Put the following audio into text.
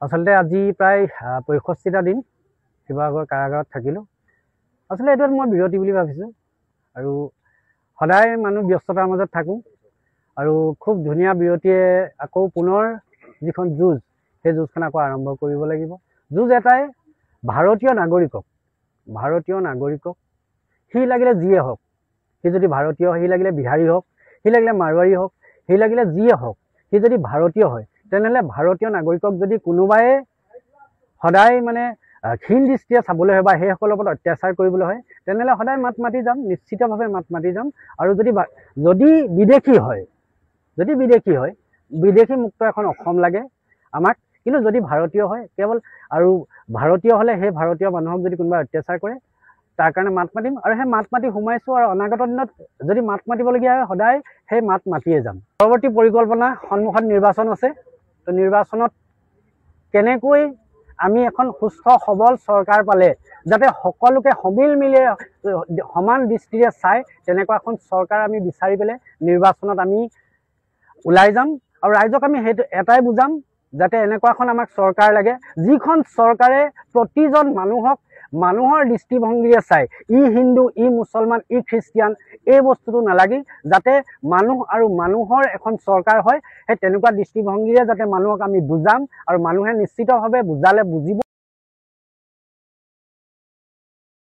আচলতে আজি প্ৰায় ৬৫টা দিন শিৱসাগৰ কাৰাগাৰত থাকিলোঁ। আচলতে এইটো মই বিৰতি বুলি ভাবিছোঁ আৰু সদায় মানুহ ব্যস্ততাৰ মাজত থাকোঁ আৰু খুব ধুনীয়া বিৰতিয়ে আকৌ পুনৰ যিখন যুঁজ, সেই যুঁজখন আকৌ আৰম্ভ কৰিব লাগিব। যুঁজ এটাই, ভাৰতীয় নাগৰিকক সি লাগিলে যিয়ে হওক, সি যদি ভাৰতীয়, সি লাগিলে বিহাৰী হওক, সি লাগিলে মাৰোৱাৰী হওক, সি লাগিলে যিয়ে হওক, সি যদি ভাৰতীয় হয় তেনেহ'লে ভাৰতীয় নাগৰিকক যদি কোনোবাই সদায় মানে ক্ষীণ দৃষ্টিৰে চাবলৈ হয় বা সেইসকলৰ ওপৰত অত্যাচাৰ কৰিবলৈ হয়, তেনেহ'লে সদায় মাত মাতি যাম, নিশ্চিতভাৱে মাত মাতি যাম। আৰু যদি বিদেশী হয়, বিদেশী মুক্ত এখন অসম লাগে আমাক। কিন্তু যদি ভাৰতীয় হয় কেৱল, আৰু ভাৰতীয় হ'লে সেই ভাৰতীয় মানুহক যদি কোনোবাই অত্যাচাৰ কৰে তাৰ কাৰণে মাত মাতিম। আৰু সেই মাত মাতি সোমাইছোঁ আৰু অনাগত দিনত যদি মাত মাতিবলগীয়া হয় সদায় সেই মাত মাতিয়ে যাম। পৰৱৰ্তী পৰিকল্পনা, সন্মুখত নিৰ্বাচন আছে, তো নিৰ্বাচনত কেনেকৈ আমি এখন সুস্থ সবল চৰকাৰ পালে যাতে সকলোকে সমিল মিলে সমান দৃষ্টিৰে চাই তেনেকুৱা এখন চৰকাৰ আমি বিচাৰি পেলাই নিৰ্বাচনত আমি ওলাই যাম। আৰু ৰাইজক আমি সেইটো এটাই বুজাম যাতে এনেকুৱা এখন আমাক চৰকাৰ লাগে যিখন চৰকাৰে প্ৰতিজন মানুহক মানুহৰ দৃষ্টিভংগীৰে চাই, ই হিন্দু, ই মুছলমান, ই খ্ৰীষ্টিয়ান, এই বস্তুটো নালাগি যাতে মানুহ আৰু মানুহৰ এখন চৰকাৰ হয়, সেই তেনেকুৱা দৃষ্টিভংগীৰে যাতে মানুহক আমি বুজাম আৰু মানুহে নিশ্চিতভাৱে বুজালে বুজিব।